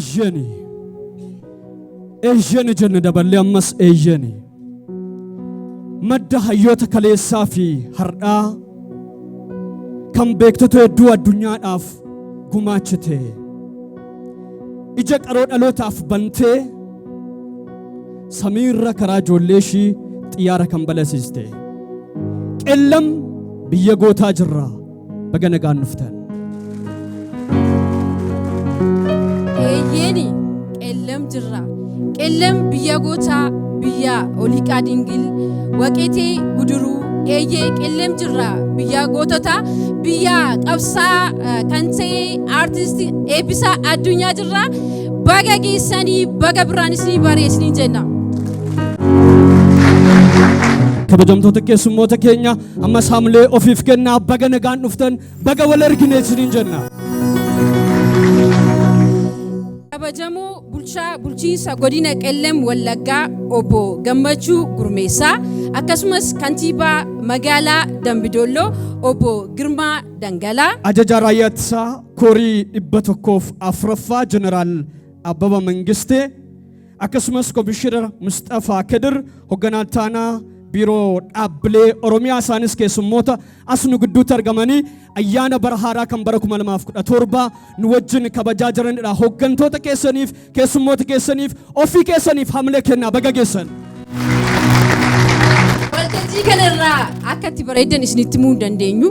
Eeyyeni. Eeyyeni jenne daballee ammas eeyyeni. Madda hayyoota kaleessaa fi har'aa kan beektota hedduu addunyaadhaaf gumaachite. Ija qaroo dhalootaaf bantee samiirra karaa ijoollee ishii xiyyaara kan balasiiste. Qellam biyya gootaa jirra. Baga nagaan dhuftan. Eeyyeeni Qellem jirra. Qellem biyya gootaa biyya Oliiqaa Dingil Waqeetee Guduruu eeyyee Qellem jirra biyya goototaa biyya qabsaa kan ta'e aartisti Eebbisaa Addunyaa jirra. Baga geessanii baga biraan isinii baree isiniin jenna. Kabajamtoota keessummoota keenya ammas haamlee ofiif kennaa baga nagaan dhuftan baga wal argine isiniin jenna. Kabajamoo bulchaa bulchiinsa godina Qellem Wallaggaa obbo Gammachuu Gurmeessaa akkasumas kantiibaa magaalaa Dambidolloo obbo Girmaa Dangalaa. Ajajaa Raayyaa Ittisaa Koorii 104ffaa Jeneraal Abbaba Mangistee akkasumas Komishinar Musxafaa Kedir hogganaa ittaanaa Biiroo Dhaabbilee Oromiyaa isaanis keessummoota as nu gidduutti argamanii ayyaana bara haaraa kan bara 2017 nu wajjin kabajaa jiranidha. Hoggantoota keessaniif, keessummoota keessaniif, ofii keessaniif hamlee kennaa baga geessan. Waltajjii kanarraa akka itti bareeddan isinitti himuu hin dandeenyu.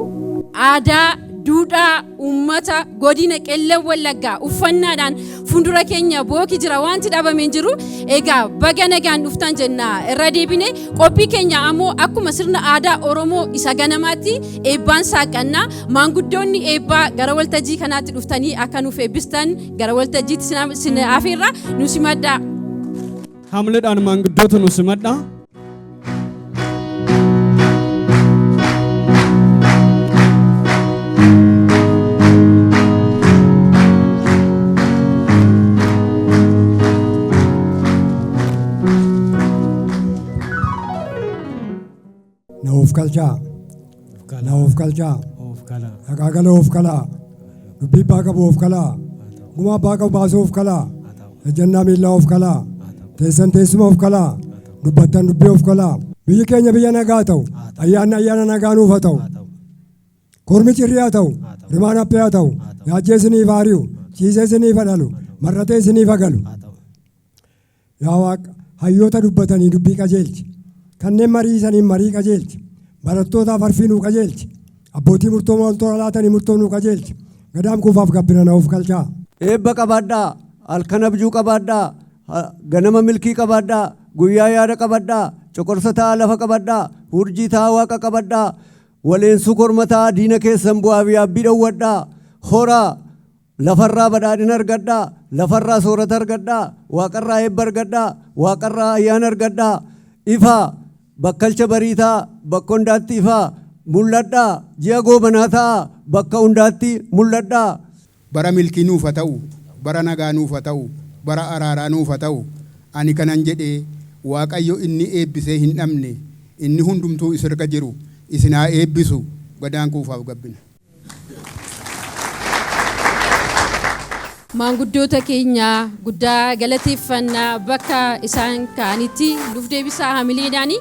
Aadaa, duudhaa uummata godina Qellem Wallaggaa uffannaadhaan fuuldura keenya booki jira wanti dhabame hin jiru. Egaa baga nagaan dhuftan jenna irra deebine qophii keenya ammoo akkuma sirna aadaa Oromoo isa ganamaatti eebbaan saaqanna. Maanguddoonni eebbaa gara waltajjii kanaatti dhuftanii akka nuuf eebbistan gara waltajjiitti sin afeerra nu simadhaa. Hamleedhaan maanguddoota nu simadhaa. Na of kalchaa. Na of kalchaa. Dhaqaa gala of kalaa. Dubbii abbaa qabu of kalaa. Gumaa abbaa qabu baasuu of kalaa. Ejjannaa miillaa of kalaa. Teessan teessuma of kalaa. Dubbattan dubbii of kalaa. Biyyi keenya biyya nagaa ta'u. Ayyaanni ayyaana nagaa nuuf haa ta'u. Kormi cirrii haa ta'u. Rimaan haphee haa ta'u. Yaajjee isiniif haa ari'u. Ciisee isiniif haa dhalu. Mar'atee isiniif haa galu. Yaa Waaq, hayyoota dubbatanii dubbii qajeelchi. Kanneen mariisaniin marii qajeelchi. Barattootaaf arfii nuu qajeelchi. Abbootii murtoo tola laatanii murtoo nuu qajeelchi. Gadaam kuufaaf gabbina na of galchaa. Eebba qabaadhaa, halkan abjuu qabaadhaa, ganama milkii qabaadhaa, guyyaa yaada qabadhaa, coqorsa ta'aa lafa qabadhaa, hurjii ta'aa waaqa qabadhaa, waleensuu korma ta'aa diina keessan bu'aaf yaabbii dhowwadhaa, horaa, Lafarraa badhaadhina argadhaa, lafarraa soorata argadhaa, waaqarraa eebba argadhaa, waaqarraa ayyaana argadhaa. Ifaa, bakkalcha barii ta'aa, bakka hundaatti ifaa, mul'adhaa, ji'a goobanaa ta'aa, bakka hundaatti mul'adhaa. Bara milkii nuuf ha ta'u, bara nagaa nuuf ha ta'u, bara araaraa nuuf ha ta'u. Ani kanan jedhe, Waaqayyo inni eebbisee hin dhabne, inni hundumtuu isrka jiru isin haa eebbisu. Gadaan Quufaaf Gabbina. Maanguddoota keenya guddaa galateeffanna bakka isaan ka'anitti nuuf deebisaa hamileedhaani.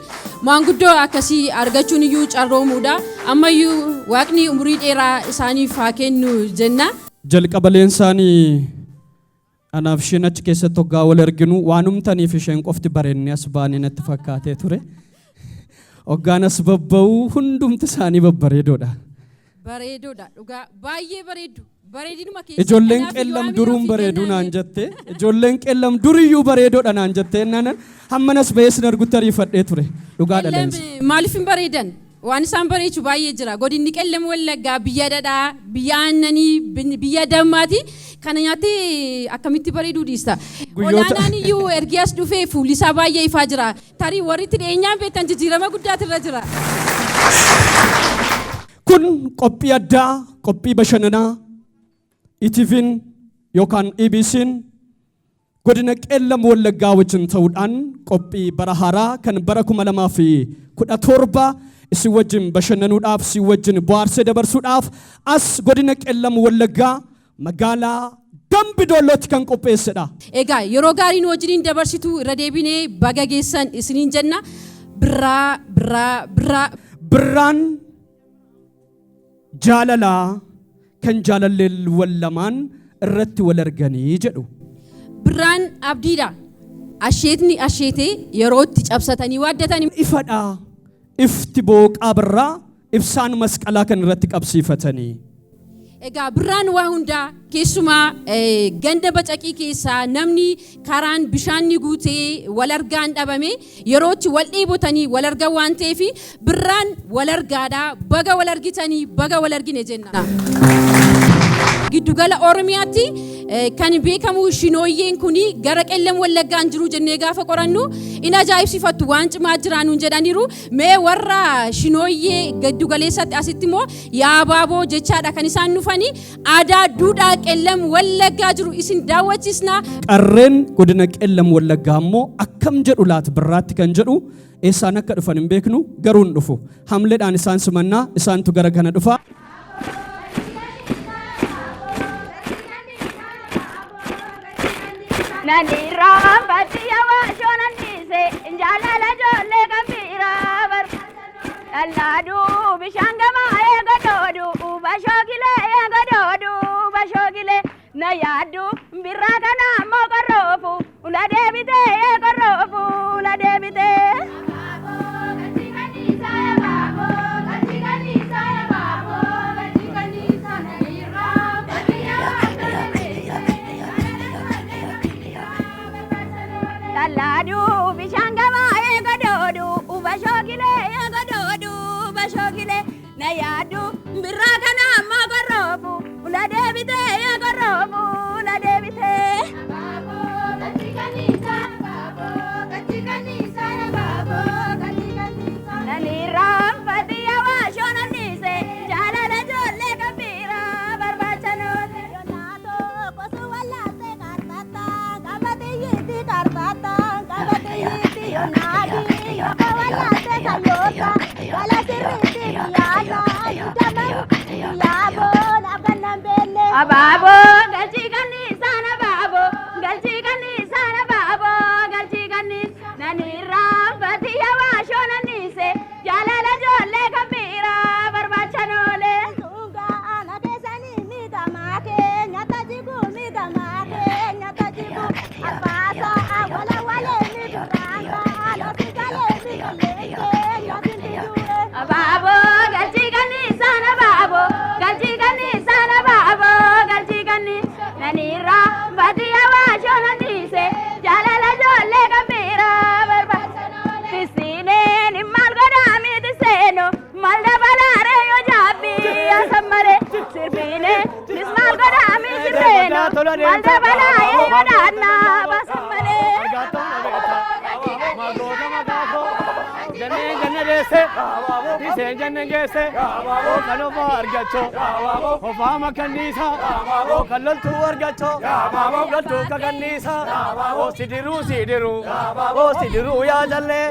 Maanguddoo akkasii argachuun iyyuu carroomuudha. Ammayyuu waaqni umurii dheeraa isaaniif haa kennu jenna. Jalqaba leensaanii anaaf isheen achi keessatti hoggaa wal arginu waanumtaniif isheen qofti bareennee as baanee natti fakkaatee ture. Hoggaan as babba'u hundumti isaanii babbareedoodha. Bareedoodha dhugaa baay'ee bareeddu bareedinuma keessa. Ijoolleen kanaaf iyyuu qeellam hamilee duruun ofii bareeduu kennaa naan jette. Ijoolleen qeellam duriyyuu bareedoodha naan jette jennaan hammanas ba'ee sin argutti ariifadhee ture. Dhugaadha Qellem leensa. maaliif hin bareedan? Waan isaan bareechu baay'ee jira. Godinni Qellem Wallaggaa biyya dhadhaa, biyya aannanii, biyya dammaati. Kana nyaattee akkamitti bareeduu dhiista? Guyyoota- Olaanaan iyyuu ergi as dhufee fuulli isaa baay'ee ifaa jira. Tarii warri itti dhiyeenyaan beektan jijjiirama guddaatu irra jira. Kun qophii addaa, qophii bashannanaa ETV'n yookaan EBC'n Godina Qeellam Wallaggaa wajjin ta'uudhaan qophii bara haaraa kan bara 2017 isin wajjin bashannanuudhaaf, isin wajjin bohaarsee dabarsuudhaaf as Godina Qeellam Wallaggaa magaalaa Dambi Doollootti kan qopheessedha. Egaa yeroo gaarii nu wajjiniin dabarsitu irra deebinee baga geessan isiniin jenna. Birraa, birraa, birraa. Birraan jaalalaa kan jaalalleewwan lamaan irratti wal arganii jedhu. Birraan abdiidha. Asheetni asheetee yeroo itti cabsatanii waaddatanii. Ifadha. Ifti booqaa birraa ibsaan masqalaa kan irratti qabsiifatanii. Egaa birraan waa hundaa, keessumaa ganda Bacaqii keessaa namni karaan bishaanni guutee wal argaan dhabame yerootti wal dheebotanii wal argan waan ta'eef birraan wal argaadha. Baga wal argitanii, baga wal argine jenna. Giddugala Oromiyaatti kan beekamu shinooyyeen kun gara Qellam Wallaggaan jiru jennee gaafa qorannu in ajaa'ibsiifattu, waan cimaa jira nuun jedhaniiru. Mee warra shinooyyee giddugaleessatti asitti immoo yaabaaboo jechaadha kan isaan dhufanii aadaa duudhaa Qellam Wallaggaa jiru isin daawwachiisna. Qarreen godina Qellam Wallaggaa immoo akkam jedhu laata birraatti kan jedhu, eessaan akka dhufan hin beeknu, garuu hin dhufu. Hamleedhaan isaan simannaa, isaantu gara kana dhufa. Nani irraanfatti yawaashoo nan dhiise jaalala ijoollee kan biraa bar. Dhallaaduu bishaan gamaa eega doodu bashoogilee eega doodu bashoogilee na yaaddu birraa kana ammoo qorroofu ula deebitee qorroofu ula deebitee. Dhallaaduu bishaan gamaa eega doodu bashoogilee eega doodu bashoogilee na yaaddu birraa kana ammoo qorroofu ula deebitee qorroofu ula deebitee. Nani irraanfatti yawaashoo nan dhiise jaalala ijoollee kan biraa barbaacha noole. Abaaboo galchii kanniisaan, abaaboo galchii kanniisaan, abaaboo galchii kanniis. Nani irraanfatti yawaashoo nan dhiise jaalala ijoollee kan biraa barbaacha noole. Abaaboo galchii kanniisaan, abaaboo galchii kanniisaan, abaaboo galchii kanniis. Nani irraanfatti yawaashoo nan dhiise jaalala ijoollee kan biraa barbaacha noole. Tisiineen maal godhaa miti seenu maal dabalaaree yoo jaabbii asammaree sirbiinee nis maal godhaa miti seenu maal dabalaaree yoo daannaa basammaree. Jenneen jenne deesse, diseen jenne geesse, kan ofaa argachoo, ofaa makanniisa, kan loltuu argachoo, loltuu kakanniisa, sidiruu sidiruu, sidiruu yaa jallee,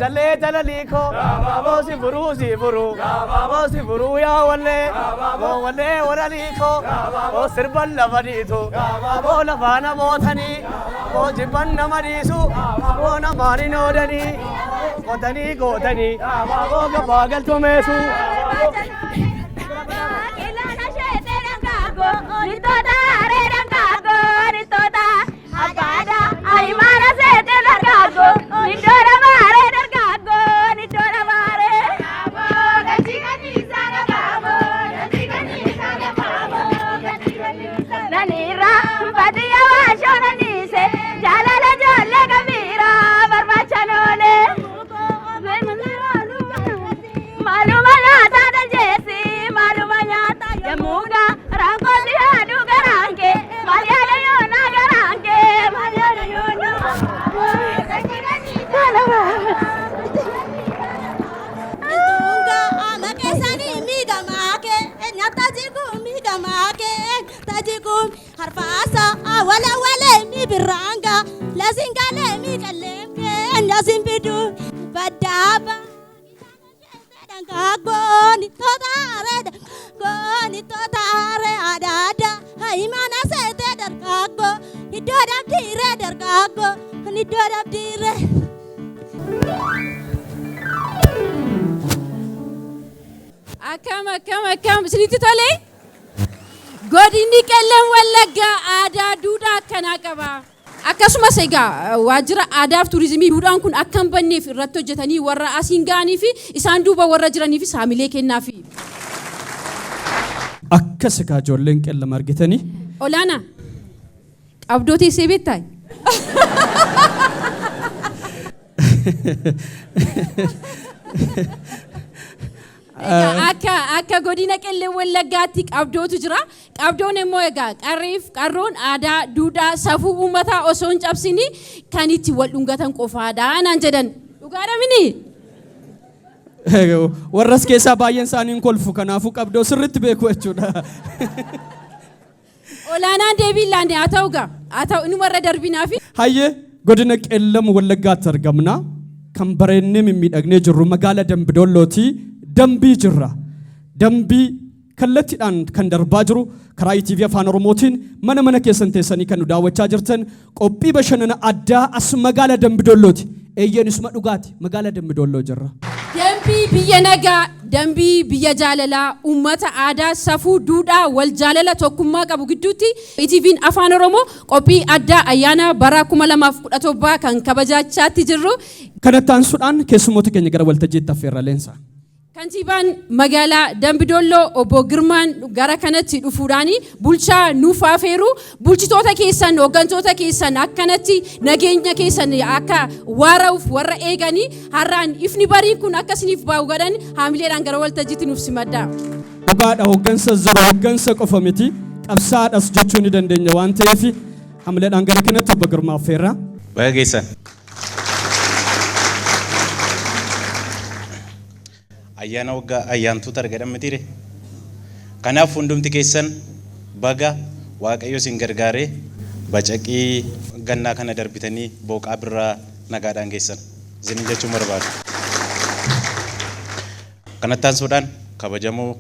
jallee jalaliikoo, si furuu si furuu, si furuu yaa wallee, wallee walaliikoo, sirban lafa dhiitu, lafaa namootanii, jibban nama dhiisu, namaan hin oodanii, qotanii gootanii, gabaa galtumeessu. Ilaana sheetee dhangaagoo, nitoota haree dhangaagoo, nitoota abbaadha. Ayimaana seetee dhangaagoo, niddoora maaree dhangaagoo, niddoora maaree. Nani irraanfatti yawaashoo nan dhiise jaalala ijoollee kan biraa barbaacha noole. Maaluma nyaataa dhaljeessi maaluma nyaataa yemmuuga raankooti haaduu garaanke maal yaada yoonaa garaanke maal yaada yoonaa. Tunga maqeessanii miidhamaake nyaata jiguu miidhamaake tajigu harfaasa wala walee mi birraanga lasingalee mi qalleemke lasin bidu baddaaba. Dhangaaggooni totaare dhangaaggooni totaare adaada himana seete. Iddoo dhabdiiree dargaaggoo iddoo dhabdiiree. Akkam akkam akkam isinitti tole? Godinni Qellem Wallaggaa aadaa duudhaa akkanaa qaba. Akkasumas egaa waajjira aadaa fi turizimii duudhaan kun akka hin banneef irratti hojjetanii warra asiin ga'anii fi isaan duuba warra jiraniifis haamilee kennaafi. Akkas egaa ijoolleen Qellem argitanii. Olaanaa qabdoo teessee beektaa? Egaa akka akka godina Qellem Wallaggaatti qabdootu jira. Qabdoon immoo egaa qarreef qarroon aadaa, duudhaa, safuu uummataa osoo hin cabsini kan itti wal dhungatan qofaadha naan jedhan. Dhugaadha mini? Warras keessaa baay'een isaanii hin kolfu kanaafuu qabdoo sirriitti beeku jechuudha. Olaanaan deebii hin laanne haa ta'u gaa haa ta'u inumarra darbinaafi. Hayyee godina Qeellam Wallaggaatti argamna. Kan bareennee mimmiidhagnee jirru magaala Dambidoollooti. Dambii jirra. Dambii kallattiidhaan kan darbaa jiru karaa ETV Afaan Oromootiin mana mana keessan teessanii kan nu daawwachaa jirtan qophii bashannana addaa as magaala Dambidoollooti. Eeyyeen isuma dhugaati magaala Dambidoolloo jirra. Dambii biyya nagaa, dambii biyya jaalalaa, uummata aadaa, safuu, duudhaa, wal jaalala, tokkummaa qabu gidduutti ETVn Afaan Oromoo qophii addaa ayyaana bara 2017 kan kabajachaatti jirru. Kanatti aansuudhaan keessummoota keenya gara waltajjiitti affeerra Leensaa. Kantiibaan magaalaa Dambi Dolloo obbo Girmaan gara kanatti dhufuudhaan bulchaa nuuf afeeru. Bulchitoota keessan, hooggantoota keessan akkanatti nageenya keessan akka waara'uuf warra eeganii har'aan ifni bariin kun akka isiniif baa'u godhan haamileedhaan gara waltajjiitti nuuf simadhaa. Dhugaadha hooggansa jiru hooggansa qofa miti qabsaadhas jechuu ni dandeenya waan ta'eef hamileedhaan gara kanatti obbo Girmaa affeerra. Baga geessan. Ayyaana waggaa ayyaantuutu argadhan mitiire? Kanaaf hundumti keessan baga Waaqayyo isin gargaaree bacaqii gannaa kana darbitanii booqaa birraa nagaadhaan geessan isiniin jechuun barbaada. Kanatti aansuudhaan kabajamoo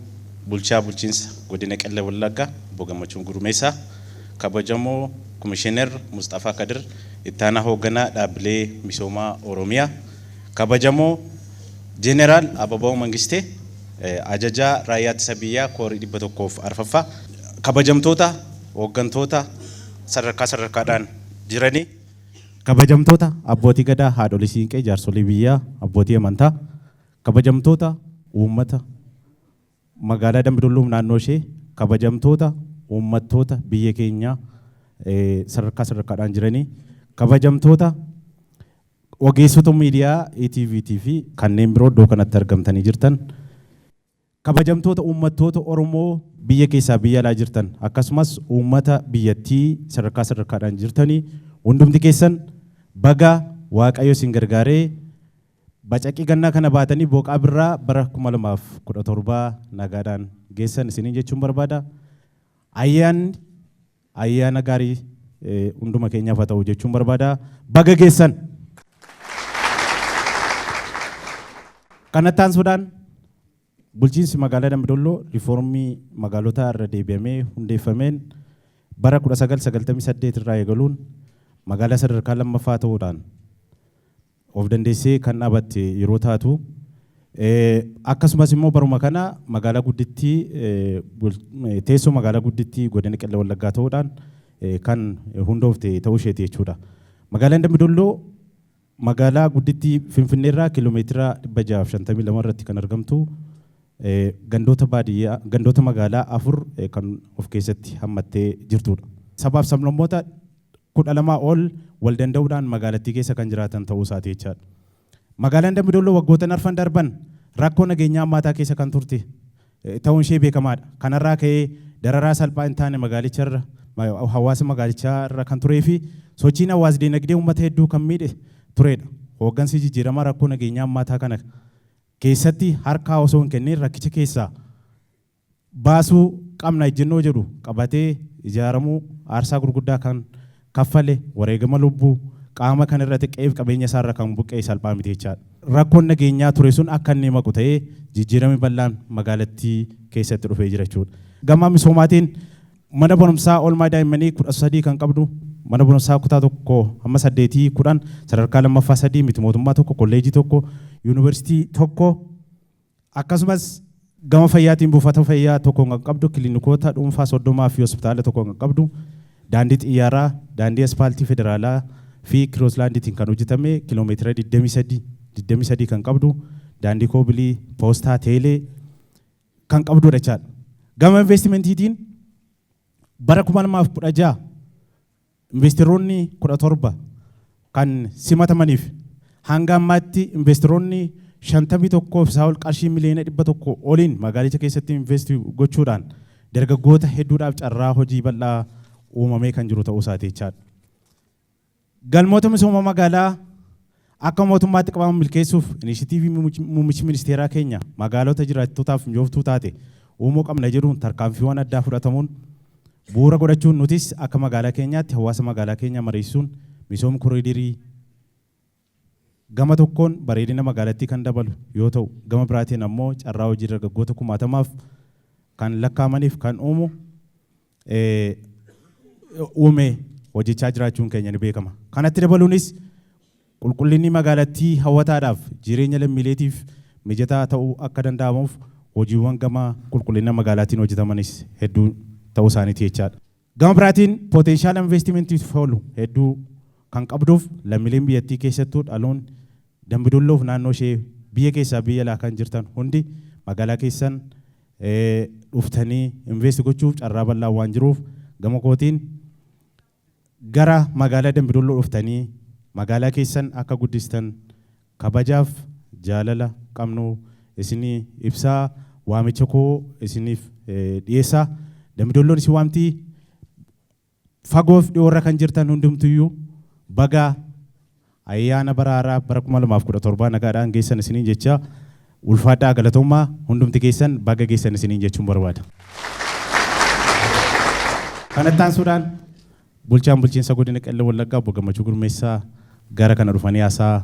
bulchaa bulchiinsa godina Qellem Wallaggaa obbo Gammachuun Gurmeessaa, kabajamoo Komishiiner Musxafaa Kadir ittaanaa hoogganaa dhaabbilee misoomaa Oromiyaa, Kabajamoo Jeneraal Ababaw Mangistee, Ajajaa Raayyaa Ittisa Biyyaa Koorii 104ffaa, kabajamtoota hooggantoota sadarkaa sadarkaadhaan jiranii, kabajamtoota Abbootii Gadaa, Haadholii Siinqee, Jaarsolii Biyyaa, Abbootii Amantaa, kabajamtoota uummata Magaalaa Dambi Dolloof naannoo ishee, kabajamtoota uummattoota biyya keenyaa sadarkaa sadarkaadhaan jiranii, kabajamtoota Ogeessota miidiyaa ETVT fi kanneen biroo iddoo kanatti argamtanii jirtan, kabajamtoota uummattoota Oromoo biyya keessaa biyya alaa jirtan akkasumas uummata biyyattii sadarkaa sadarkaadhaan jirtanii hundumti keessan baga Waaqayyo isin gargaaree bacaqii gannaa kana baatanii booqaa birraa bara 2017 nagaadhaan geessan isiniin jechuun barbaada. Ayyaanni ayyaana gaarii hunduma keenyaaf haa ta'u jechuun barbaada. Baga geessan! Kanatti aansuudhaan bulchiinsi magaalaa Dambidolloo riifoormii magaalotaa irra deebi'amee hundeeffameen bara 1998 irraa eegaluun magaalaa sadarkaa lammaffaa ta'uudhaan of dandeessee kan dhaabatte yeroo taatu, akkasumas immoo baruma kana magaalaa guddittii teessoo magaalaa guddittii godina Qellem Wallaggaa ta'uudhaan kan hundoofte ta'uu isheeti jechuudha. Magaalaan Dambi Dolloo magaalaa guddittii Finfinneerraa kiiloomeetira 652 irratti kan argamtu gandoota baadiyyaa gandoota magaalaa afur kan of keessatti hammattee jirtudha. Sabaaf sablammoota 12 ol wal danda'uudhaan magaalattii keessa kan jiraatan ta'uu isaati jechaadha. Magaalaan Dambi Dolloo waggootan arfan darban rakkoo nageenyaa hammaataa keessa kan turte ta'uun ishee beekamaadha. Kanarraa ka'ee dararaa salphaa hin taane magaalicha irra hawaasa magaalichaa irra kan turee fi sochiin hawaas-dinagdee uummata hedduu kan miidhe tureedha. Hooggansi jijjiiramaa rakkoo nageenyaa hammaataa kana keessatti harkaa osoo hin kenniin rakkicha keessaa baasuu qabna ejjennoo jedhu qabatee ijaaramuu aarsaa gurguddaa kan kaffale, wareegama lubbuu, qaama kan hir'ate, qe'eef qabeenya isaa irra kan buqqa'e salphaa miti jechaadha. Rakkoon nageenyaa ture sun akka inni maqu ta'ee jijjiirami bal'aan magaalattii keessatti dhufee jira jechuudha. Gama misoomaatiin mana barumsaa oolmaa daa'immanii 13 kan qabdu, mana barumsaa kutaa 1 hamma 8 10 sadarkaa lammaffaa 3 miti mootummaa 1 kolleejii 1 yuunivarsiitii 1 akkasumas gama fayyaatiin buufata fayyaa 1 kan qabdu kiliinikoota dhuunfaa 30 fi hospitaala 1 kan qabdu daandii xiyyaaraa daandii aspaaltii federaalaa fi kirooslandiitiin kan hojjetame kiiloomeetira 23 kan qabdu daandii koobilii poostaa teelee kan qabdudha jechaadha. Gama investimentiitiin bara 2016 investiroonni 17 kan simatamaniif hanga ammaatti investiroonni 51 isaa ol qarshii miliyoona 100 oliin magaalicha keessatti investi gochuudhaan dargaggoota hedduudhaaf carraa hojii bal'aa uumamee kan jiru ta'uu isaati jechaadha. Galmoota misooma magaalaa akka mootummaatti qabaman milkeessuuf inishitiivii muummichi ministeeraa keenya magaalota jiraattotaaf mijooftuu taate uumuu qabna jedhuun tarkaanfiiwwan addaa fudhatamuun bu'uura godhachuun nutis akka magaalaa keenyaatti hawaasa magaalaa keenyaa mariisuun misoomni koriidarii gama tokkoon bareedina magaalattii kan dabalu yoo ta'u gama biraatiin ammoo carraa hojii dargaggoota kumaatamaaf kan lakkaa'amaniif kan uumu uume hojjechaa jiraachuun keenya ni beekama. Kanatti dabaluunis qulqullinni magaalattii hawwataadhaaf jireenya lammiileetiif mijataa ta'uu akka danda'amuuf hojiiwwan gama qulqullina magaalaatiin hojjetamanis hedduu ta'uu isaaniiti jechaadha. Gama biraatiin potenshaala investimentiif oolu hedduu kan qabduuf lammiileen biyyattii keessattuu dhaloon Dambidolloof naannoo ishee biyya keessaa biyya alaa kan jirtan hundi magaalaa keessan dhuftanii investi gochuuf carraa bal'aa waan jiruuf gama kootiin gara magaalaa Dambidolloo dhuftanii magaalaa keessan akka guddistan kabajaaf jaalala qabnu isinii ibsaa waamicha koo isiniif dhiyeessaa. Dambidolloon isin waamtii fagoof dhiyoorra kan jirtan hundumtuyyuu baga ayyaana bara haaraa bara 2017 nagaadhaan geessan isiniin jecha ulfaadhaa galatoomaa hundumti keessan baga geessan isiniin jechuun barbaada. Kanatti aansuudhaan bulchaan bulchiinsa godina Qellem Wallaggaa obbo Gammachuu Gurmeessaa gara kana dhufanii haasaa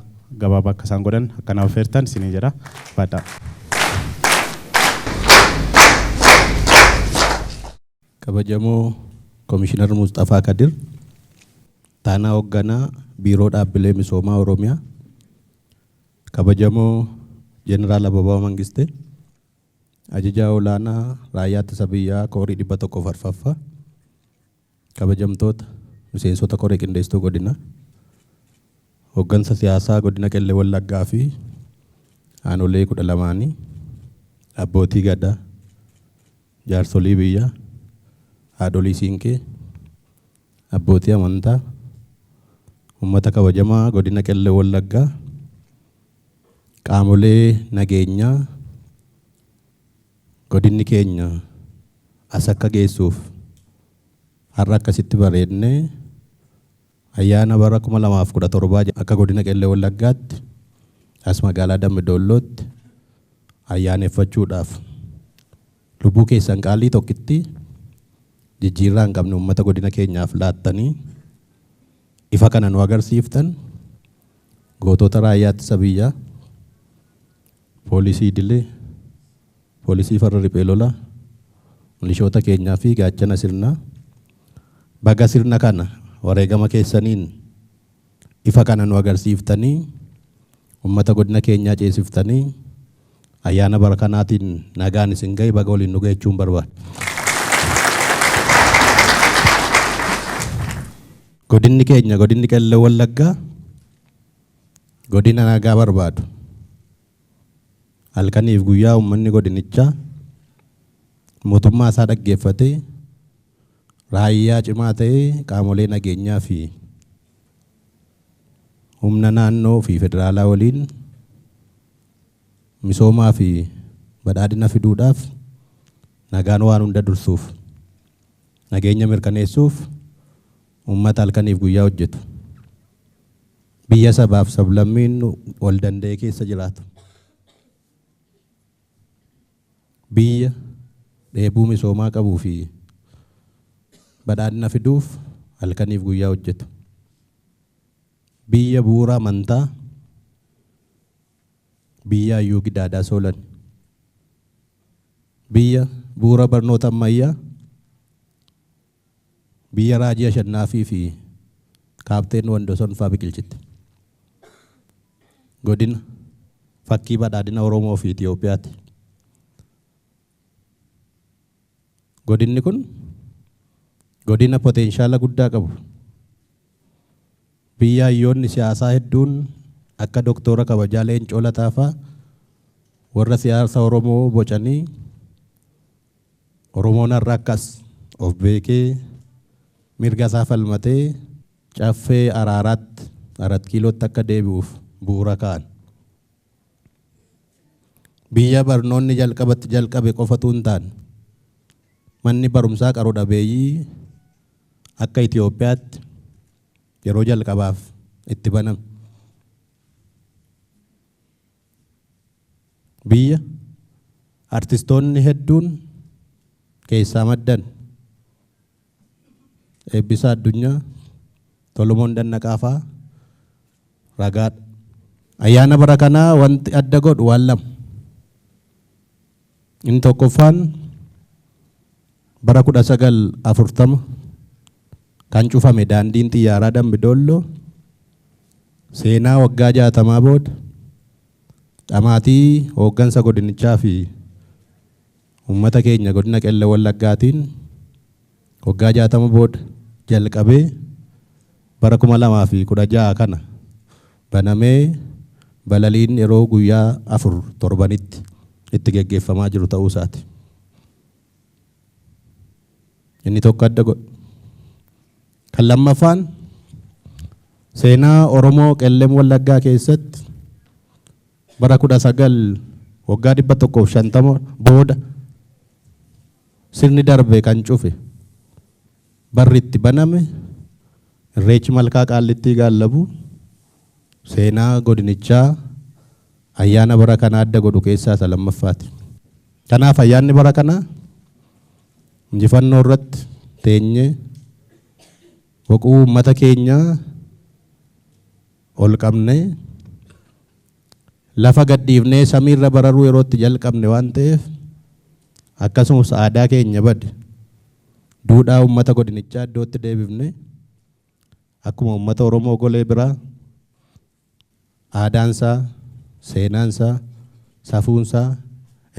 gabaabaa akka isaan godhan akka naaf affeertan isiniin jedha. Ulfaadhaa. Kabajamoo Komishinar Musxafaa Kadir, Taanaa Hoogganaa Biiroo Dhaabbilee Misoomaa Oromiyaa, Kabajamoo Jeneraal Ababaw Mangistee, Ajajaa Olaanaa Raayyaa Ittisa Biyyaa Koorii 104ffaa, kabajamtoota miseensota koree qindeessituu godinaa, hooggansa siyaasaa godina Qellem Wallaggaa fi aanolee 12nii, abbootii gadaa, jaarsolii biyyaa, haadholii siinqee, abbootii amantaa, uummata kabajamaa godina Qellem Wallaggaa, qaamolee nageenyaa godinni keenya as akka geessuuf har'a akkasitti bareednee ayyaana bara 2017 akka godina Qellem Wallaggaatti as magaalaa Dambidollootti ayyaaneffachuudhaaf lubbuu keessan qaalii tokkitti jijjiirraa hin qabne uummata godina keenyaaf laattanii ifa kana nu agarsiiftan gootota raayyaa ittisa biyyaa, poolisii idilee, poolisii farra riphee lolaa, milishoota keenyaa fi gaachana sirnaa baga sirna kana wareegama keessaniin ifa kana nu agarsiiftanii uummata godina keenyaa ceesiftanii ayyaana bara kanaatiin nagaan isin gahe baga waliin nu gahe jechuun barbaada. Godinni keenya godinni Qellem Wallaggaa godina nagaa barbaadu. Halkaniif guyyaa uummanni godinichaa mootummaa isaa dhaggeeffatee raayyaa cimaa ta'ee qaamolee nageenyaa fi humna naannoo fi federaalaa waliin misoomaa fi badhaadhina fiduudhaaf nagaan waan hunda dursuuf nageenya mirkaneessuuf uummata halkaniif guyyaa hojjetu. Biyya sabaaf sablammiin wal danda'ee keessa jiraatu. Biyya dheebuu misoomaa qabuu fi badhaadhina fiduuf halkaniif guyyaa hojjetu. Biyya bu'uura amantaa biyya hayyuu gidaadaa soolan. Biyya bu'uura barnoota ammayyaa biyya raajii ashannaafii fi Kaapteen Wandoson fa'aa biqilchitti. Godina fakkii badhaadhina Oromoo fi Itoophiyaati. Godinni kun godina potenshaala guddaa qabu. Biyya hayyoonni siyaasaa hedduun akka Doktora Kabajaa Leencoo Lataa fa'aa warra siyaasa Oromoo bocanii Oromoon har'a akkas of beekee mirga isaa falmatee caffee araaraatti 4 kiilootti akka deebi'uuf bu'uura kaa'an. Biyya barnoonni jalqabatti jalqabe qofatu hin taane manni barumsaa qaroo dhabeeyyii akka Itoophiyaatti yeroo jalqabaaf itti baname. Biyya artistoonni hedduun keessaa maddan Eebbisaa Addunyaa, Tolomoon Dannaqaa fa'aa ragaadha. Ayyaana bara kanaa wanti adda godhu waan lama. Inni tokkoffaan bara 1940 kan cufame daandiin xiyyaaraa Dambidolloo seenaa waggaa 60 booda dhamaatii hooggansa godinichaa fi uummata keenya godina Qellem Wallaggaatiin waggaa 60 booda jalqabee bara 2016 kana banamee balaliin yeroo guyyaa 4 torbanitti itti geggeeffamaa jiru ta'uu isaati. Inni tokko adda godhu. Kan lammaffaan seenaa Oromoo Qellem Wallaggaa keessatti bara 19 waggaa 150 booda sirni darbe kan cufe barri itti baname Irreechi Malkaa Qaallittii Gaallabu seenaa godinichaa ayyaana bara kanaa adda godhu keessaa isa lammaffaati. Kanaaf ayyaanni bara kanaa injifannoo irratti teenyee boquu uummata keenyaa ol qabnee lafa gadhiifnee samiirra bararuu yeroo itti jalqabne waan ta'eef akkasumas aadaa keenya bade duudhaa uummata godinichaa iddootti deebifne akkuma uummata Oromoo golee biraa aadaansaa, seenaansaa, safuunsaa,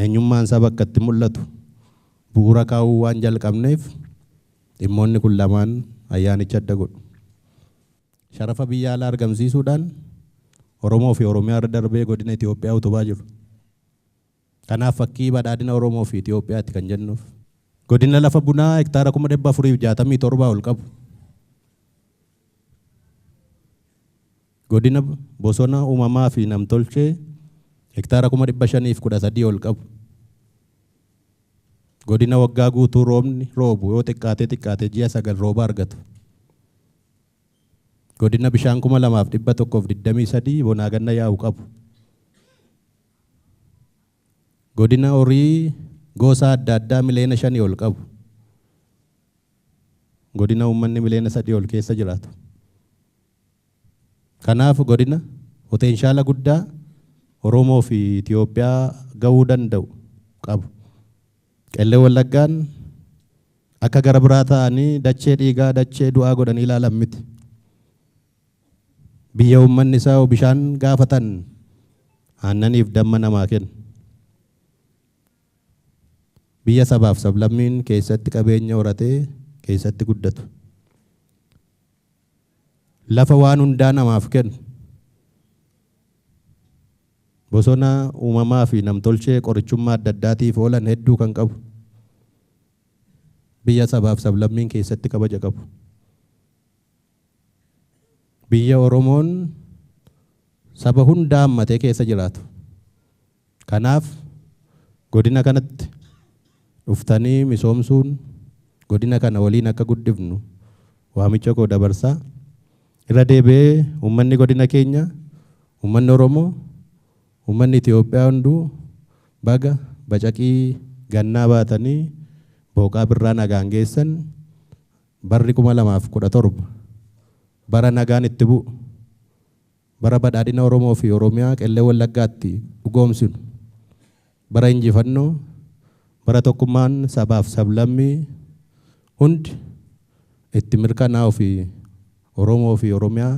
eenyummaansaa bakka itti mul'atu bu'uura kaa'uu waan jalqabneef dhimmoonni kun lamaan ayyaanicha adda godhu. Sharafa biyya alaa argamsiisuudhaan Oromoo fi Oromiyaa irra darbee godina Itoophiyaa utubaa jiru. Kanaaf fakkii badhaadhina Oromoo fi Itoophiyaatti kan jennuuf. Godina lafa bunaa hektaara 467,000 ol qabu. Godina bosona uumamaa fi namtolchee hektaara 513,000 ol qabu. Godina waggaa guutuu roobni roobu yoo xiqqaatee xiqqaatee ji'a 9 rooba argatu. Godina bishaan 2123 bonaa ganna yaa'u qabu. Godina horii gosa adda addaa miliyoona 5 ol qabu. Godina uummanni miliyoona 3 ol keessa jiraatu. Kanaaf godina potenshaala guddaa Oromoo fi Itoophiyaa gahuu danda'u qabu. Qellem Wallaggaan akka gara biraa ta'anii dachee dhiigaa dachee du'aa godhanii ilaalan miti. Biyya uummanni isaa bishaan gaafatan aannaniif damma namaa kennu. Biyya sabaaf sablammiin keessatti qabeenya horatee keessatti guddatu. Lafa waan hundaa namaaf kennu. Bosona uumamaa fi namtolchee qorichummaa adda addaatiif oolan hedduu kan qabu. Biyya sabaaf sablammiin keessatti kabaja qabu. Biyya Oromoon saba hundaa hammatee keessa jiraatu. Kanaaf godina kanatti dhuftanii misoomsuun godina kana waliin akka guddifnu waamicha koo dabarsaa. Irra deebi'ee uummanni godina keenya, uummanni Oromoo, uummanni Itoophiyaa hunduu baga bacaqii gannaa baatanii booqaa birraa nagaan geessan. Barri 2017 bara nagaan itti bu'u, bara badhaadhina Oromoo fi Oromiyaa Qellem Wallaggaatti dhugoomsinu, bara injifannoo, bara tokkummaan sabaaf sablammii hundi itti mirkanaa'uu fi Oromoo fi Oromiyaa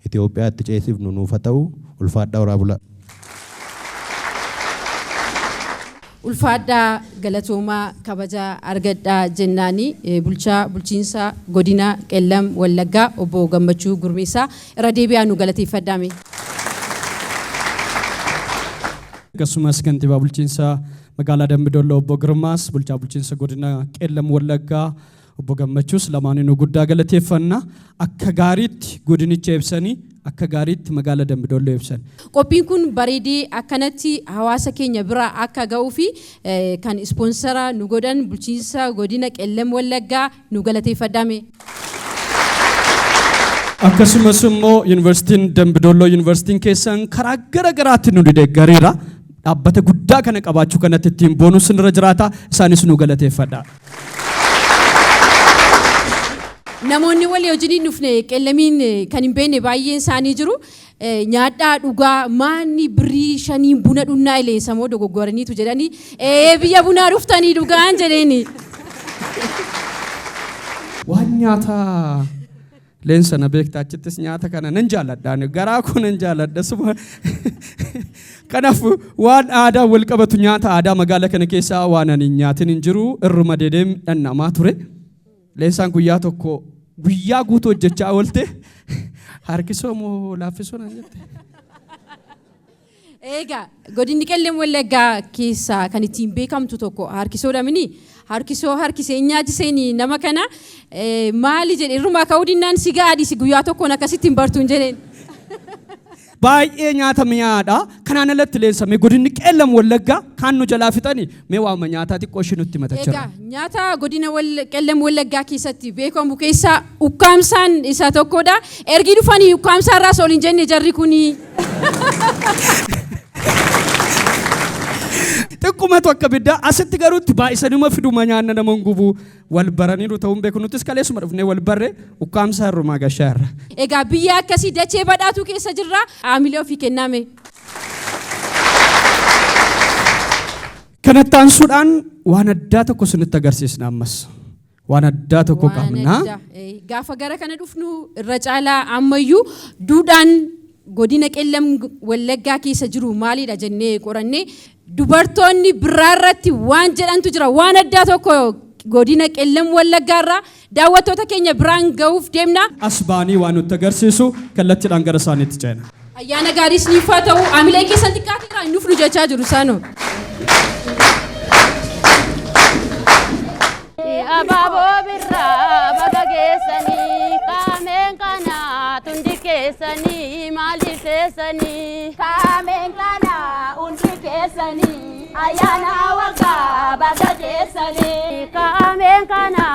Itoophiyaatti ceesifnu nuuf haa ta'u. Ulfaadhaa, horaa bulaa. Ulfaadhaa, galatoomaa, kabajaa argadhaa jennaani bulchaa bulchiinsa godina Qellam Wallaggaa obbo Gammachuu Gurmeessaa irra deebi'aa nu galateeffadhaame. Akkasumas kantiibaa bulchiinsa magaalaa Dambidolloo obbo Girmaas, bulchaa bulchiinsa godina Qellam Wallaggaa obbo Gammachuus lamaaniinuu guddaa galateeffanna. Akka gaariitti godinicha ibsanii, akka gaariitti magaalaa Dambidolloo ibsan. Qophiin kun bareedee akkanatti hawaasa keenya bira akka ga'uu fi kan ispoonsara nu godhan bulchiinsa godina Qellam Wallaggaa nu galateeffadhaame. Akkasumas immoo Yuunivarsiitiin Dambidolloo, Yuunivarsiitiin keessan karaa gara garaatti nu deeggareera. Dhaabbata guddaa kana qabaachuu kanatti ittiin boonus irra jiraata. Isaanis nu galateeffadha. Namoonni walii wajjin hin dhufne, Qellamiin kan hin beekne baay'een isaanii jiru. Nyaadhaa, dhugaa, maanni birrii shaniin buna dhunnaa ileensa moo dogoggoraniitu jedhanii, ee biyya bunaa dhuftanii dhugaan jedheeni. Waan nyaataa Leensa na beekta, achittis nyaata kana nan jaalladha ani, garaa koo nan jaalladha suma. Kanaaf waan aadaa wal qabatu, nyaata aadaa magaala kana keessaa waan ani hin nyaatin hin jiru, irruma dedeem dhandhamaa ture. Leensaan guyyaa tokko guyyaa guutuu hojjechaa oolte, harkisoo moo laaffisoo naan jette. Egaa godinni Qellem Wallaggaa keessaa kan ittiin beekamtu tokko harkisoodha mini. Harkisoo harkisee nyaachiseen nama kana maali jedhe, irrumaa ka'uu dinnaan si ga'a dhiisi, guyyaa tokkoon akkasitti hin bartuun jedheen. Baay'ee nyaata mi'aadha. Kanaan alatti Leensa, mee godinni Qeellam Wallaggaa kaan nu jalaa fixani, mee waama nyaataa xiqqoo ishii nutti matachaa. Egaa nyaata godina Qellem Wallaggaa keessatti beekamu keessaa ukkaamsaan isa tokkodha. Ergii dhufanii ukkaamsaa irraas ol hin jenne jarri kuni. Xiqqumatu akka biddaa asitti garuu itti baay'isanuma fiduma, nyaanna nama hin gubu. Wal baraniiru ta'uun beeku, nutis kaleessuma dhufnee wal barre, ukkaamsaa irrumaa gashaa irra. Egaa biyya akkasii, dachee badhaatuu keessa jirra. Haamilee ofii kennaame. Kanatti aansuudhaan waan addaa tokko isinitti agarsiisna ammas. Waan addaa tokko Waan qabna. addaa. Gaafa gara kana dhufnu irra caalaa ammayyuu duudhaan godina Qellam Wallaggaa keessa jiru maalidha jennee qorannee, dubartoonni birraa irratti waan jedhantu jira. Waan addaa tokko godina Qellam Wallaggaa irraa daawwattoota keenya biraan ga'uuf deemna. As ba'anii waan nutti agarsiisu, kallattiidhaan gara isaaniitti ceena. Ayyaana gaarii isiniif haa ta'u. Haamileen keessan xiqqaateera, hin dhufnu jechaa jiru isaanoo. Abaaboo birraa baga geessanii, qaameen kana tundi keessanii maaliif teessanii? Qaameen kana hundi keessanii ayyaana waggaa baga geessanii. Qaameen kana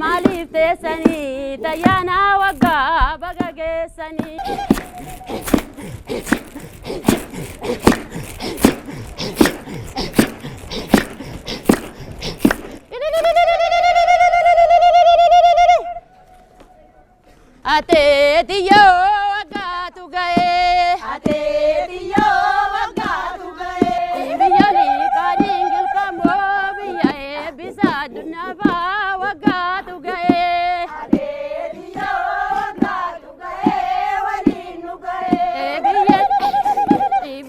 maaliif teessanii, ayyaana waggaa baga geessanii? Ateetiyyoo waggaatu ga'ee. Ateetiyyoo waggaatu ga'ee. Biyyoonni qaaniin gilqamoo biyya eebbisa addunyaafaa waggaatu ga'ee. Ateetiyyoo waggaatu ga'ee waliin nu ga'ee.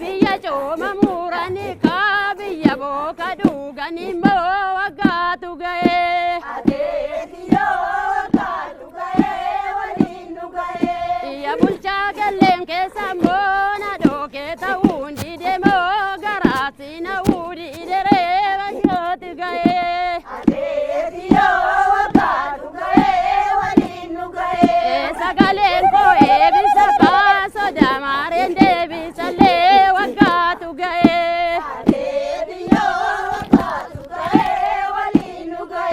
Biyya cooma muuranii kaa, biyya booka dhuganii immoo waggaatu ga'ee. Ateetiyyoo waggaatu ga'ee waliin nu ga'ee. Biyya bulchaa galleen keessa immoo na dhookee ta'uun didemoo garaatti na uudhi waggaatu ga'ee. Ateetiyyoo waggaatu ga'ee waliin nu ga'ee. Sagaleen koo eebisa kaa, soda maareen deebisallee waggaatu ga'ee. Ateetiyyoo waggaatu ga'ee waliin nu ga'ee.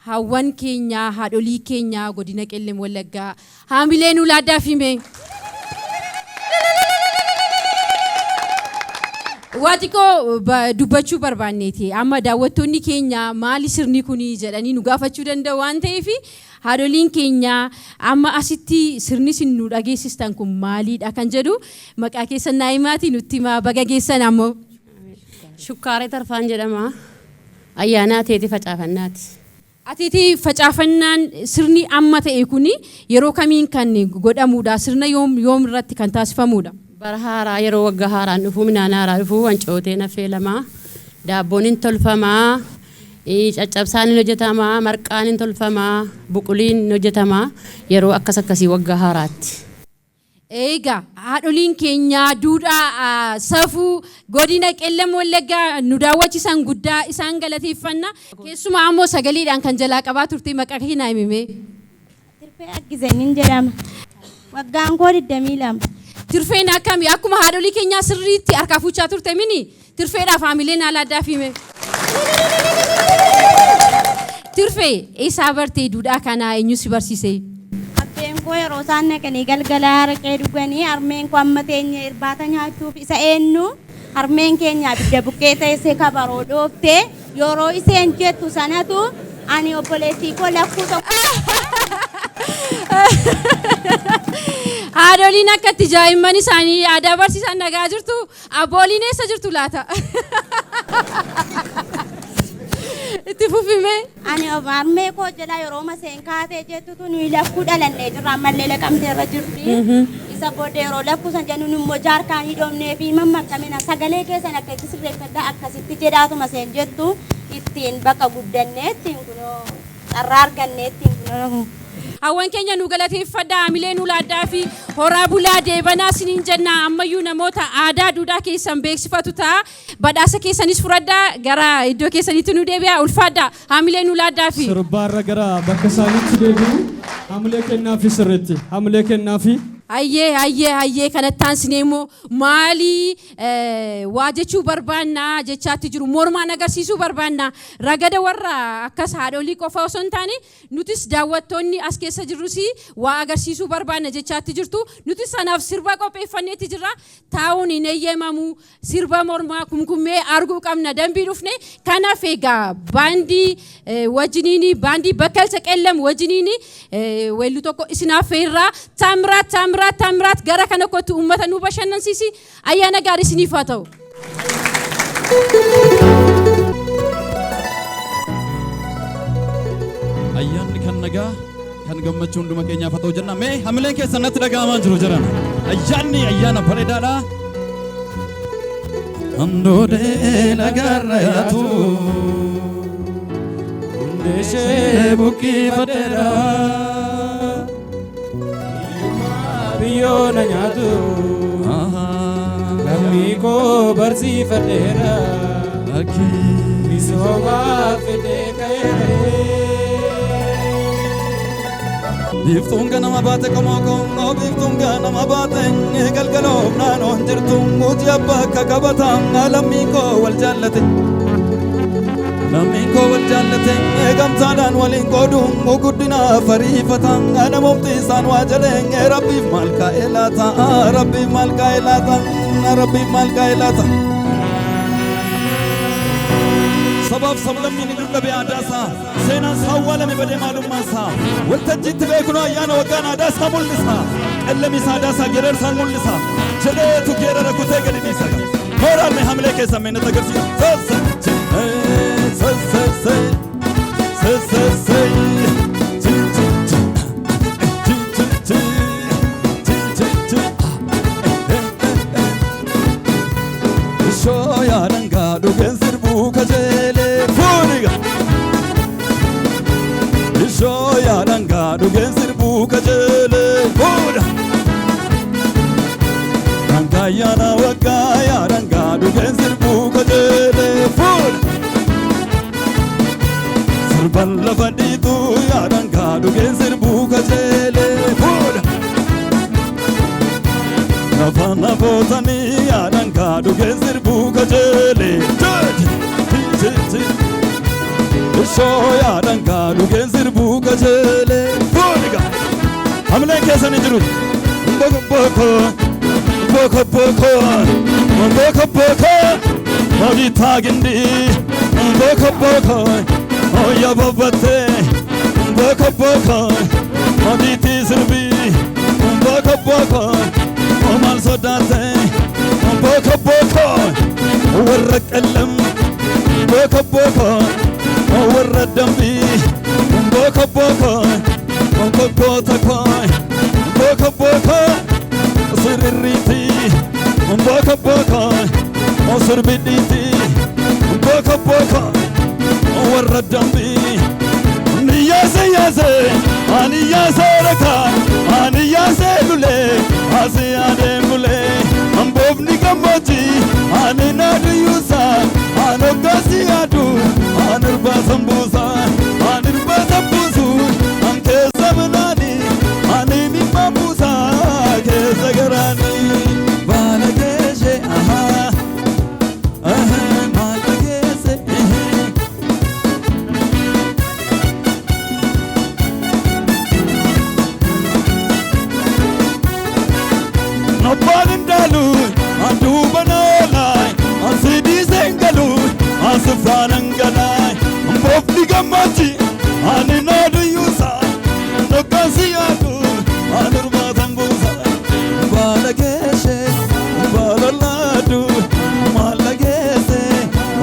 Hawwan keenya, haadholii keenya godina Qellem Wallaggaa haamilee nu laaddaaf hime. Waa xiqqoo dubbachuu barbaanneeti. Amma daawwattoonni keenya maali sirni kuni jedhanii nu gaafachuu danda'u waan ta'eef, haadholiin keenya amma asitti sirni isin nu dhageessistan kun maaliidha kan jedhu maqaa keessan naa himaatii nutti himaa. Baga geessan ammoo. Shukkaaree Tarfaan jedhama. Ayyaana Ateetee Facaafannaati. Ateetee Facaafannaan sirni amma ta'e kuni yeroo kamiin kan godhamuudha? Sirna yoom yoom irratti kan taasifamuudha? Bara haaraa, yeroo waggaa haaraan dhufuu, midhaan haaraa dhufuu, wancooteen affeelamaa, daabboon hin tolfamaa, caccabsaan hin hojjetamaa, marqaan hin tolfamaa, buquliin hin hojjetamaa, yeroo akkas akkasii waggaa haaraatti. Egaa haadholiin keenya duudhaa safuu godina Qellem Wallaggaa nu daawwachiisan guddaa isaan galateeffanna. Keessumaa ammoo sagaleedhaan kan jalaa qabaa turte maqaa kee naa himime. Tirfee Aggizeenin jedhama. Waggaan koo 22. Tirfeen akkami akkuma haadholii keenyaa sirriitti harkaa fuuchaa turte mini? Tirfeedhaaf haamileen haala addaaf hime. Tirfee, eessaa bartee duudhaa kanaa, eenyu si barsiise? Abbeen koo yeroo isaan naqanii galgala araqee dhuganii, harmeen koo amma teenyee irbaata nyaachuuf isa eenyu, harmeen keenya abidda buqqee teessee kabaroo dhooftee yeroo isheen jettu sanatu ani obboleettii koo lakkuu tokko. Haadholiin akka itti jaa'imman isaanii aadaa barsiisan nagaa jirtu. Abbooliin eessa jirtu laata? Itti fufime. Ani harmee koo jala yeroo maseen kaatee jettutu nuyi lakkuu dhalannee jirra, ammallee Laqamtee irra jirti. Isa booda yeroo lakkuu san jennu immoo jaarkaanii dhoofnee fi mammakamina sagalee keessan akka itti sirreeffadhaa akkasitti jedhaatu maseen jettu ittiin bakka guddannee ittiin kunoo carraa argannee ittiin kunoo. Hawwan keenya nu galateeffadhaa, haamilee nu laaddaa fi horaa bulaa deebanaa isiniin jenna. Ammayyuu namoota aadaa duudhaa keessan beeksifatu ta'a. Badhaasa keessanis fudhadhaa, gara iddoo keessanitti nu deebi'aa, ulfaadhaa, haamilee nu laaddaa fi. Sirbaarra gara bakka isaaniitti deebi'u. Haamilee kennaafi sirriitti. Haamilee kennaafi. Hayyee, hayyee, hayyee, kanatti aansinee immoo maalii waa jechuu barbaannaa jechaatti jiru, mormaan agarsiisuu barbaannaa. Ragada warra akkas haadholii qofa osoo hin taane, nutis daawwattoonni as keessa jirrus waa agarsiisuu barbaanna jechaatti jirtu. Nutis sanaaf sirba qopheeffanneetti jirra. Taa'uun hin eeyyamamu. Sirba mormaa kumkummee arguu qabna dambii dhufne. Kanaaf egaa baandii wajjiniini, baandii Bakkalcha Qellam wajjiniini weelluu tokko isinaaf feerraa. Taamiraat, Taamiraat, Taamiraat, gara kana kottu, uummata nu bashannansiisi. Ayyaana gaarii isiniif haa ta'u. Ayyaanni kan nagaa, kan gammachuu hunduma keenyaaf haa ta'u jenna. Mee hamileen keessan natti dhaga'amaa jiru jiran. Ayyaanni ayyaana bareedaadha. Andoodee lagarra yaatu hundee ishee buqqifadheera. Biyyoo na nyaatu lammii koo barsiifadheera. Misoomaaf fedhee ka'eera. Biiftuun ganama baate qomoo koo, biiftuun ganama baate galgaloof naannoo hin jirtu, hojii abbaa akka qabata. Lammii koo wal jaallate, lammiin koo wal jaallate, gamtaadhaan waliin qoodu guddinaaf ariifata. Namumti isaan waa jedhee, rabbiif maal kaa'ee laata? Rabbiif maal kaa'ee laata? Rabbiif maal kaa'ee laata? Sabaaf sablammiin dur dhabe aadaa isaa, seenaan isaa awwaalame badee maalummaan isaa. Waltajjiitti beeknu ayyaana waggaan aadaa isaa mul'isa. Qellemi isaa aadaa isaa geerarsaan mul'isa jedheetu geerara kutee gadi dhiisa. Mooraan mee hamilee keessan mee natti agarsiisa. Sassa sassa ci ci ci ci ci ci ci ci ci. Ishoo yaadangaa dhugeen sirbuu kajeelee fuuniga. Ishoo yaadangaa dhugeen sirbuu kajeelee fuudha. Dhangaa ayyaana waggaa yaadangaa dhugeen sirbuu kajeelee fuudha. Sirban lafa dhiituu yaadangaa dhugeen sirbuu kajeelee fuudha. Lafa nafootanii yaadangaa dhugeen sirbuu kajeelee. Ishoo yaadangaa dhugeen sirbuu kajeelee fuudhiga. Hamileen keessan hin jiru. Boko boko boko boko boko boko hojii gindi boko boko oya babbate boko boko hojiitii sirbii boko boko maal sodaate boko boko warra Qellam boko boko warra Dambii boko boko goota koo boko boko sirriitii boko boko sirbidhiitii boko boko warra Dambii. Ni yaase yaase ani yaase raka ani yaase lulee asi adeemulee amboofni gammoojii ani naaduyuusa ani hoggaasi yaadu ani irbaasan buusa ani irbaasan buusu an keessa minaani ani mimma buusa keessa garaani baala geeshe ahaa ahaa maal geesse. Abbaan indaalu aduuba noolaay asidii seengalu asifraan angalaay mboofni gammachi ani naaduyuusa nokkaasi yaadu ani irbaatan buusa baala geeshe baala laadu maalla geesse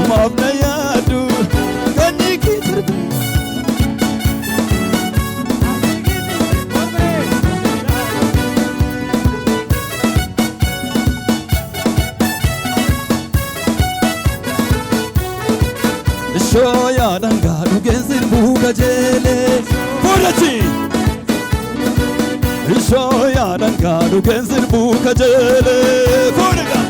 maafna yaadu kanyii kiisirbi. Ishoo yaadangaa dhugeen sirbuu kajeelee fuudhachi. Ishoo yaadangaa dhugeen sirbuu kajeelee fuudhaga.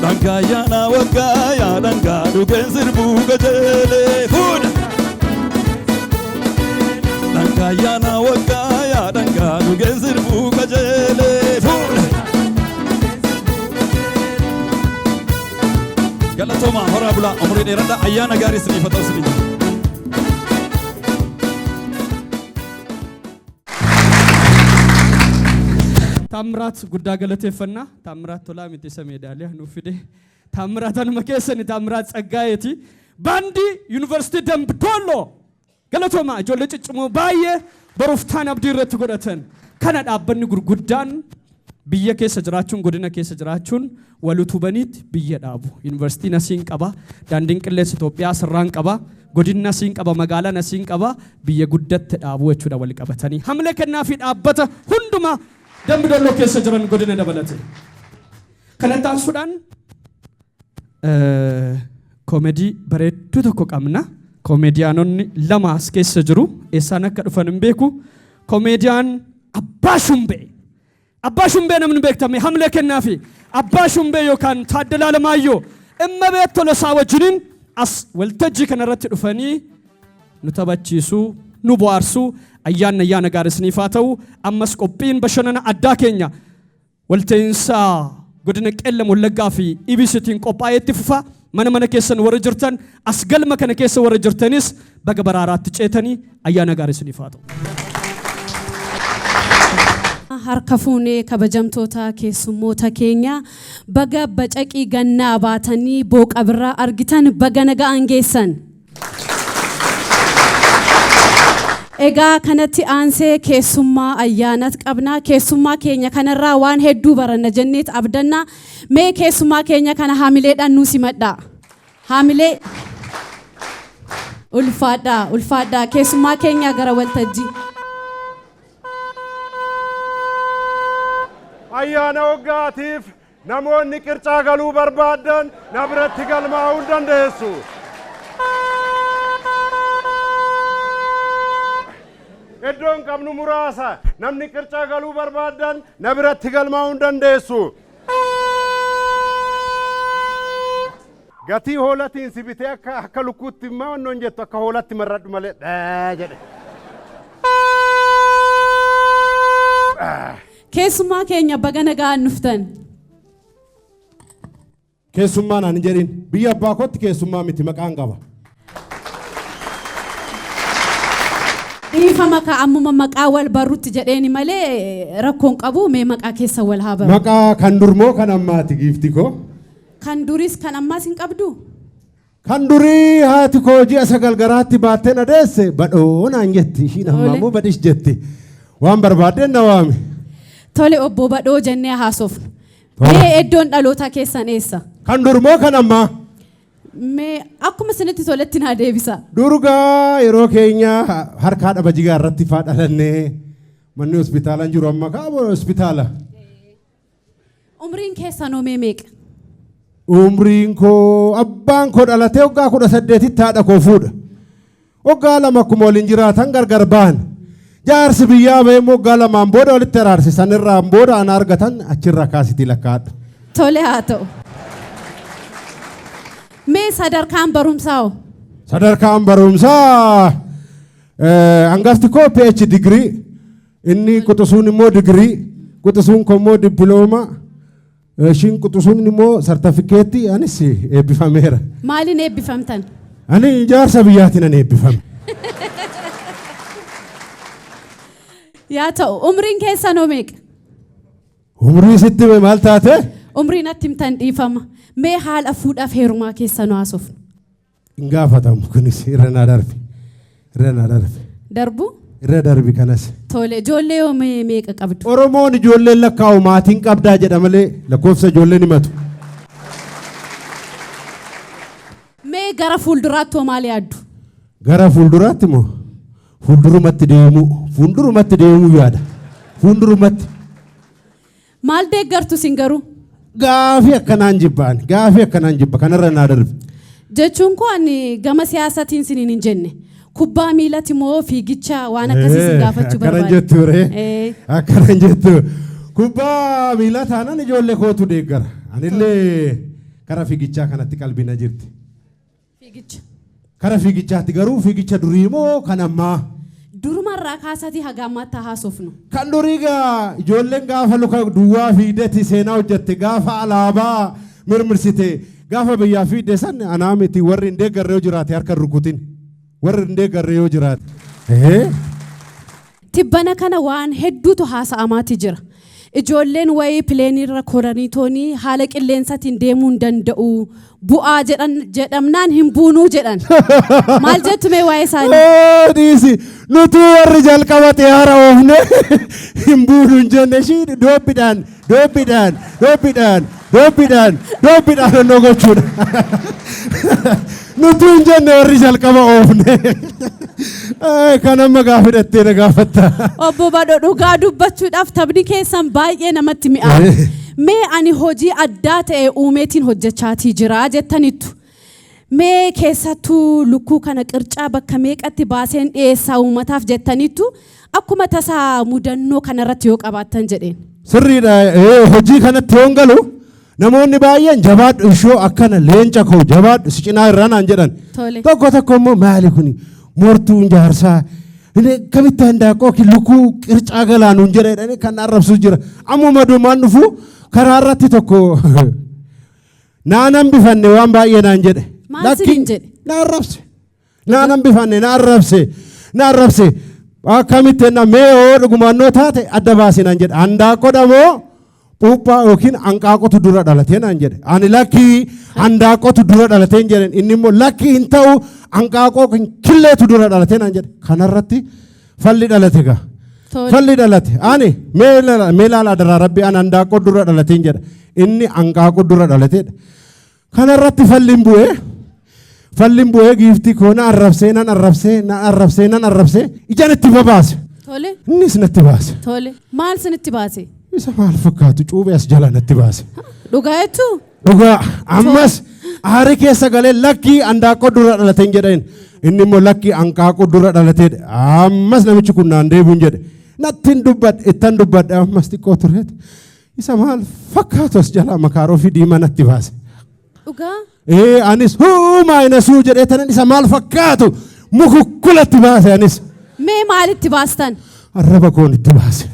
Dhangaa yaana waggaa yaadhangaa dhugeen sirbuu kajeelee fuudha. Dhangaa yaana waggaa yaadhangaa dhugeen sirbuu. Galatooma, horaa bulaa, umurii dheeradha, ayyaana gaarii isiniif haa ta'u isiniin jedha. Taamiraat guddaa galateeffannaa. Taamiraat Tolaa miti isa meedaaliyaa nuuf fide. Taamiraat anuma keessani, Taamiraat Tsaggaa'eeti. Baandii Yuunivarsiitii Dambi Doolloo galatoomaa, ijoollee ciccimoo baay'ee boruuf taan abdii irratti godhatan. Kana dhaabbanni gurguddaan biyya keessa jiraachuun, godina keessa jiraachuun wal utubaniitti biyya dhaabu. Yuunivarsiitiin asiin qaba, daandiin qilleensa Itoophiyaa sirraan qaba, godinni asiin qaba, magaalaan asiin qaba, biyya guddatte dhaabu jechuudha wal qabatanii. Hamilee kennaa fi dhaabbata hundumaa Dambi Doolloo keessa jiran godina dabalate. Kanatti aansuudhaan koomedii bareedduu tokko qabna. Koomediyaanonni lama as keessa jiru. Eessaan akka dhufan hin beeku. Koomediyaan Abbaa Shumbee. Abbaa Shumbee namni beektame hamilee kennaafi. Abbaa Shumbee yookaan Taaddalaa Alamaayyoo Immabeet Tolosaa wajjiniin as waltajjii kanarratti dhufanii nu taphachiisuu, nu bohaarsuu. Ayyaanni ayyaana gaarii isiniif haa ta'u. Ammas qophiin bashannana addaa keenya walta'iinsa godina Qeellam Wallaggaa fi EBCtiin qophaa'ee itti fufa. Mana mana keessan warra jirtan, as galma kana keessa warra jirtanis baga baraaraatti ceetanii, ayyaana gaarii isiniif haa ta'u. Harka fuunee, kabajamtoota keessummoota keenya, baga bacaqii gannaa baatanii booqa birraa argitan, baga naga'aan geessan. Egaa kanatti aansee keessummaa ayyaanat qabna. Keessummaa keenya kanarraa waan hedduu baranna jenneet abdanna. Mee keessummaa keenya kana haamileedhaan nuu simadhaa. Haamilee. Ulfaadhaa, ulfaadhaa. Keessummaa keenya gara waltajjii. Ayyaana waggaatiif namoonni qircaa galuu barbaadan na biratti galmaa'uu hin dandeessu. Iddoon qabnu muraasa, namni qircaa galuu barbaadan na biratti galmaa'uu hin dandeessu. Gatii hoolatiin si bitee akka lukkuutti immoo wannoon jettu, akka hoolatti marradhu malee dhee jedhe. Keessummaa keenya, baga nagaan dhuftan. Keessummaa naan hin jedhin, biyya abbaa kootti keessummaa miti, maqaan qaba. Dhiifama ka ammuma maqaa wal barrutti jedheeni malee rakkoon qabu, mee maqaa keessa wal haa baru. Maqaa kan durmoo kan ammaati, giifti koo? Kan duris kan ammaas hin qabdu? Kan durii haati koo ji'a 9 garaatti baattee na deesse Badhoo naan jetti. Ishiin ammaa immoo Badhish jetti. Waan barbaaddeen na waami. Tole, obbo Badhoo jennee haasofnu. Tole. Mee iddoon dhalootaa keessan eessa? Kan durmoo kan ammaa? Mee akkuma isinitti toletti naa deebisa. Durgaa yeroo keenya harkaa dhaba jigaa irratti faa dhalannee, manni hospitaalaan jiru amma kaaba hospitaala. Umriin keessan hoo mee meeqa? Umriin koo, abbaan koo dhalatee waggaa 18tti haadha koo fuudha. Waggaa 2 akkuma waliin jiraatan gargar ba'an. Jaarsi biyyaa ba'ee immoo waggaa 2n booda walitti araarse. Sanirraan booda ana argatan, achirraa kaasitii lakkaa'adhu. Tole, haa ta'u. Mee sadarkaan barumsaa hoo? Sadarkaan barumsaa, hangafti koo PhD digirii, inni quxisuun immoo digirii, quxisuun koo immoo dippiloomaa, ishiin quxisuun immoo sartifikeettii, anis eebbifameera. Maaliin eebbifamtan? Ani ijaarsa biyyaatiin ani eebbifame. Yaa ta'u, umriin keessan hoo meeqa? Umrii sitti hime, maal taate? Umrii natti himtan, dhiifama. Mee haala fuudhaaf heerumaa keessan haasofnu. Hin gaafatamu kunis, irra naa darbi. Irra naa darbi. Darbu? Irra darbi kanas. Tole, ijoollee hoo mee meeqa qabdu? Oromoon ijoolleen lakkaa'u maatiin qabdaa jedha malee lakkoofsa ijoolleen himatu. Mee gara fuulduraatti hoo maal yaaddu? Gara fuulduraatti moo, fuuldurumatti deemuu, fuuldurumatti deemuu yaada. Fuuldurumatti. Maal deeggartu isin garuu? Gaafii akkanaan jibbaan, gaafii akkanaan jibba, kanarra naa darbi. Jechuun koo ani gama siyaasatiin siniin hin jenne. Kubbaa miilati moo fiigicha, waan akkasii sin gaafachuu Akkanan barbaade. jettu ree. Akkanan jettu. Kubbaa miilaa taanaan ijoollee kootu deeggara. Anillee kara fiigichaa kanatti qalbii na jirti. Fiigicha. Kara fiigichaatti garuu, fiigicha durii moo kan ammaa? Durumarraa kaasatii haga ammaatti haa haasofnu. Kan durii gaa ijoolleen gaafa luka duwwaa fiigdeeti seenaa hojjette, gaafa alaabaa mirmirsite, Gaafa biyyaa fiidde san anaa miti warri hin deeggarre yoo jiraate harka hin rukutin. Warri hin deeggarre yoo jiraate. Tibbana kana waan hedduutu haasa'amaati jira. Ijoolleen wayii pileeniirra koranii toonii haala qilleensaatiin deemuu hin danda'u. Bu'aa jedhan jedhamnaan hin buunuu jedhan. Maal jettu mee waa'ee isaanii? Dhiisi nuti warri jalqaba xiyyaara oofne hin buunu hin jenne ishii doobbiidhaan doobbiidhaan doobbiidhaan doobbiidhaan doobbiidhaan onnoo gochuudha. Nuti hin jenne warri jalqaba oofne. Kan amma gaafidhattee na gaafatta. Obbo Badhoo dhugaa dubbachuudhaaf taphni keessan baay'ee namatti mi'aawa. Mee ani hojii addaa ta'e uumeetiin hojjechaatii jira jettanittu. Mee keessattuu lukkuu kana qircaa bakka meeqatti baaseen dhiyeessaa uummataaf jettanittu akkuma tasaa mudannoo kanarratti yoo qabaattan jedheen. Sirriidha hojii kanatti yoon galu namoonni baay'een jabaadhu ishoo akkana leenca koo jabaadhu si cinaa irraa naan jedhan. Tokko tokko immoo maali kuni mortuun jaarsaa kamitti handaaqqoo lukkuu qircaa galaanuun jedha jedhanii kan arrabsu jira. Ammuma dumaan dhufu karaa irratti tokko naan hambifanne waan baay'ee naan jedhe. Maal siniin jedhe? Na arrabse. Naan hambifanne na arrabse. Na arrabse. Akkamitti enna mee yoo dhugumaannoo taate adda baasi naan jedhe. Handaaqqoodha moo puuphaa yookiin hanqaaqotu dura dhalatee naan jedhe. Ani lakkii handaaqqotu dura dhalatee hin jedhen. Inni immoo lakkii hin ta'u hanqaaqoo killeetu dura dhalatee naan jedhe. Kanarratti falli dhalate gaa. Falli dhalate. Ani mee laala adaraa rabbi ani handaaqqoo dura dhalatee hin jedha. Inni hanqaaqoo dura dhalateedha. Kanarratti falli hin bu'ee. Falli hin bu'ee giiftii koo na arrabsee nan arrabsee nan arrabsee nan arrabsee ijaan itti babaase. Innis natti baase. Tole. Maal sinitti baase? Isa maal fakkaatu cuubee as jala natti baase. Dhugaa jettuu? Dhugaa ammas aarii keessa galee lakkii handaaqqoo dura dhalatee hin jedheen. Inni immoo lakkii hanqaaquu dura dhalateedha. Ammas namichi kun naan deebi'u hin jedhe. Natti hin dubbadhe ittan dubbadhe ammas xiqqoo tureet. Isa maal fakkaatu as jalaa makaaroo fi diimaa natti baase. Dhugaa? Anis huu maayinasuu jedhee tanan isa maal fakkaatu mukukkulatti baase anis. Mee maalitti baastan? Arraba koon itti baase.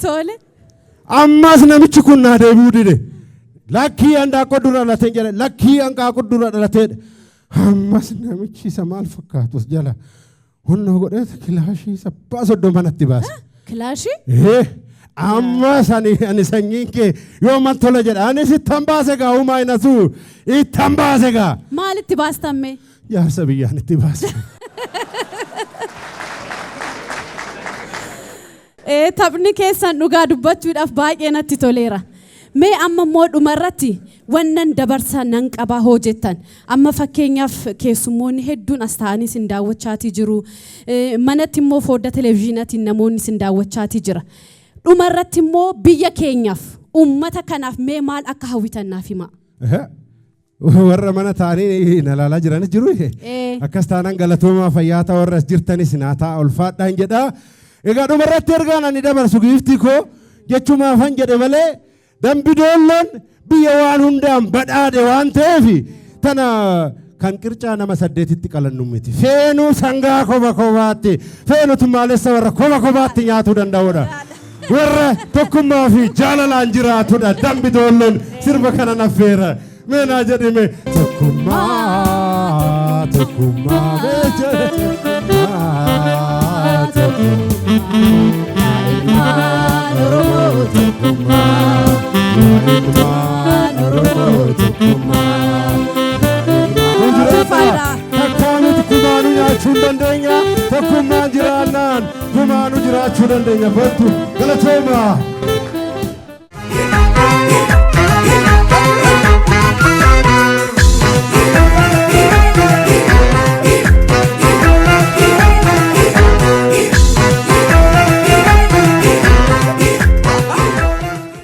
Tole. Ammas namichi kun naa deebi'uu dide. Lakkii handaaqqoo dura dhalatee jedhe lakkii hanqaaquu dura dhalateedha. Ammas namichi isa maal fakkaatu as jala hunnoo godhee kilaashii isa abbaa soddoma natti baase. Kilaashii? Ammas ani sanyiin kee yoo man tola jedha anis ittan baase gaa uumaa hin asuu ittan baase gaa. Maalitti baastan mee? Jaarsa biyyaan itti baase. Taphni keessan dhugaa dubbachuudhaaf baay'ee natti toleera. Mee amma immoo dhumarratti wannan dabarsa nan qaba hoo jettan. Amma fakkeenyaaf keessummoonni hedduun as taa'anii isin daawwachaatii jiru. Manatti immoo foddaa televezyiinaatiin namoonni isin daawwachaatii jira. Dhumarratti immoo biyya keenyaaf uummata kanaaf mee maal akka hawwitan naaf himaa. Warra mana taa'anii na ilaalaa jiranis jiru. Akkas taanaan galatoomaa fayyaa ta'a warra as jirtanis naa ta'a ulfaadhaan jedha. Egaa dhumarratti ergaan ani dabarsu giiftii koo jechumaafan jedhe malee dambi doolloon biyya waan hundaan badhaadhe waan ta'eef tana kan qircaa nama 8tti qalannu miti. Feenuu sangaa koba kobaatti feenutu maalessa warra koba kobaatti nyaatuu danda'udha. Warra tokkummaa fi jaalalaan jiraatudha dambi doolloon sirba kana naffeera. Meenaa jedhime tokkummaa tokkummaa mee jedhe tokkummaa tokkummaa ilmaan Oromoo tokkummaa ilmaan Oromoo tokkummaa. Takkaa nuti kumaanuu nyaachuu hin dandeenya tokkummaan jiraannaan kumaanuu jiraachuu dandeenya kottu.